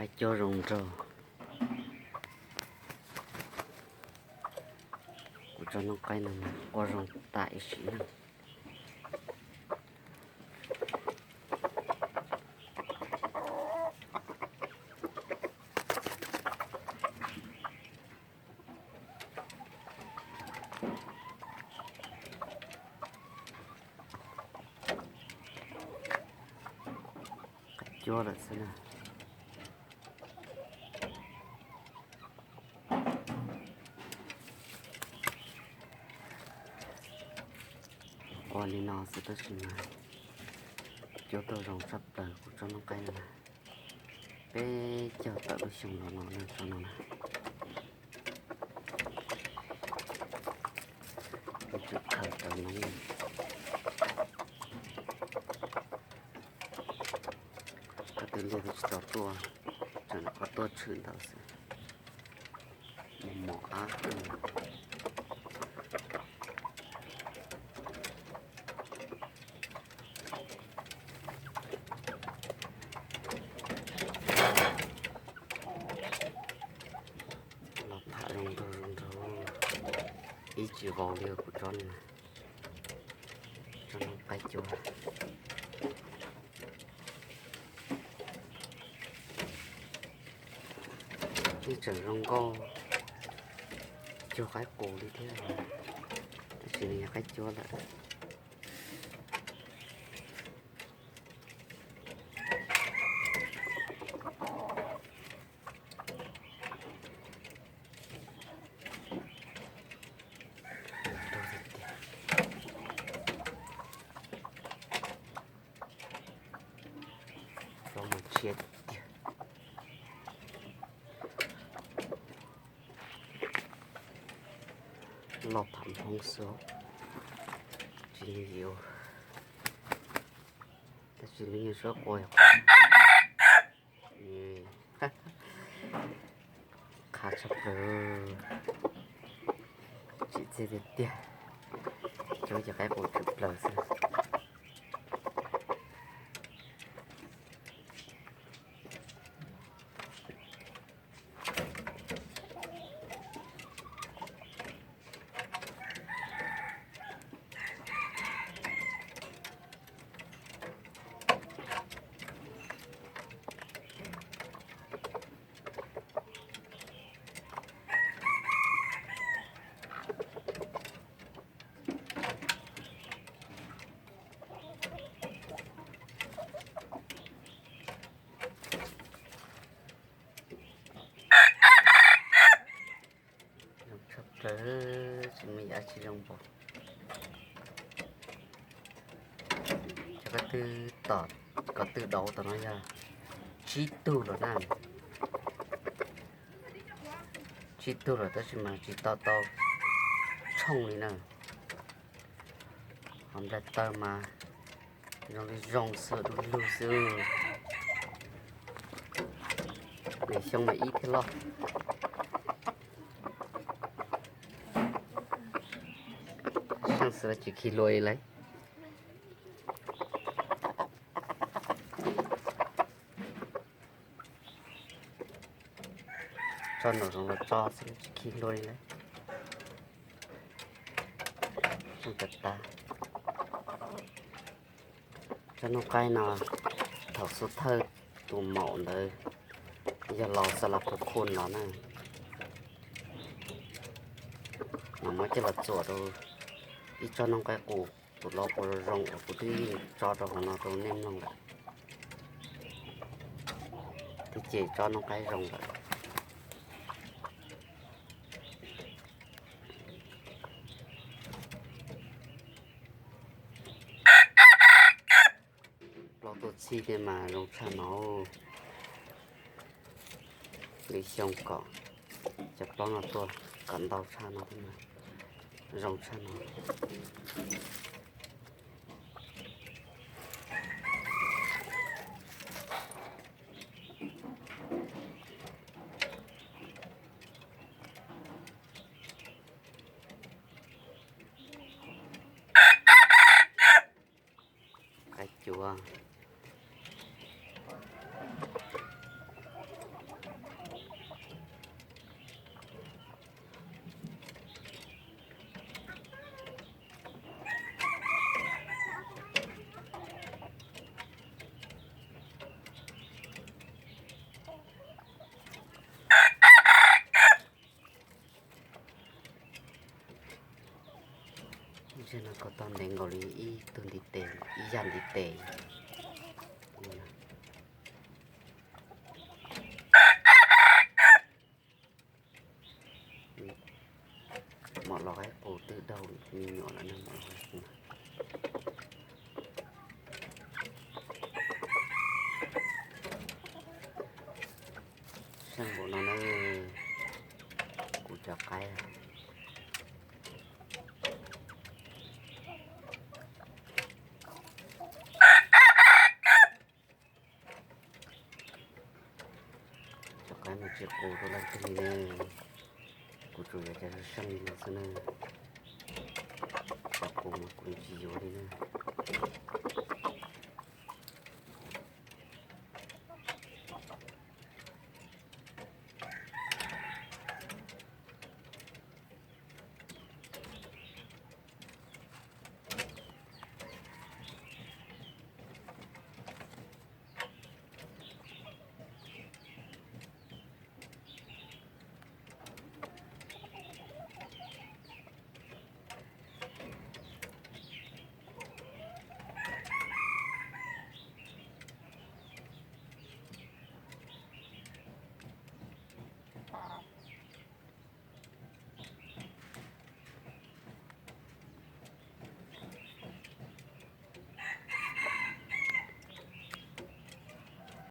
Qaib cuab zoo nraug. Kuv tsob noob qaib no mas quaj zoo tas ib sim neej. Qaib cuab lawm xwb na. Ua li no xwb tab sis mas cuab tuaj zoo tshaj plaws kuv tsob noob qaib no na. Peb caug tawm lub xyoo los no na tsob no na. Kuv tseem khaws raws noob. Koj twb liag twb tsis tau tuaj, tseem rov qab tuaj tshwm ntawd xwb. Mos mos ab. Los pham zoo nraug zoo nraug, ib tsis vau li kuv tsob no, tsob noob qaib cuab. Yeej tseem zoo nkauj cuag qaib qus li thiab, tab sis nws yog qaib cuab lawm. Los mus txhia tiag. Los pham hoob xwb, tsis yooj yim, tab sis lub nyuag suab qua qha tshaj plaws, tsim txiaj tiag tiag. Cov ces qaib qus tshwm plaws xwb. Tsis muaj dab tsi zoo npaum. Cov ko tw tom, ko tw dauv tom no yog tsib tug lawm na. Tsib tug lawm tab sis mas tsis tau tau tshooj li na. Ho nplaig taw mas zoo li zoo xwb, du lug xwb. Lwm xyoo mas ib thiaj loj. Seej xwb los tsis khi hlua li lawm. Tso nraum zoov los tso xwb tsis khi hlua li lawm. Seej tas tas. Tsob noob qaib no thaum xub thawj tus maum ntawd yog los xa las pus khu los na. Mas muab coj los txuam rau ib tsob noob qaib qus, tus loj qus zoo zoo uas kuv twb yeej tso rau hauv no rau nej mloog lawm. Twb cem tsob noob qaib zoo lawm. Plaub tuaj txhij thiab mas zoo tshaj no. Lwm xyoo kom cov plaub no tuaj kom ntau tshaj no thiab mas zoo tshaj no. Qaib cuav. Zaj no koj tau ntev nkaus li ib tug ntiv tes, ib yam ntiv tes. Mom los qaib qus twb daug me nyuam lawm na, mom los qaib qus. Seej npaum no na, kuv cov qaib. Cov qaib no tsis qus rau leej twg li ne, kuv tsuas yuav cov seej li no xwb na. Cov qus mas kuv tsis yuav li na.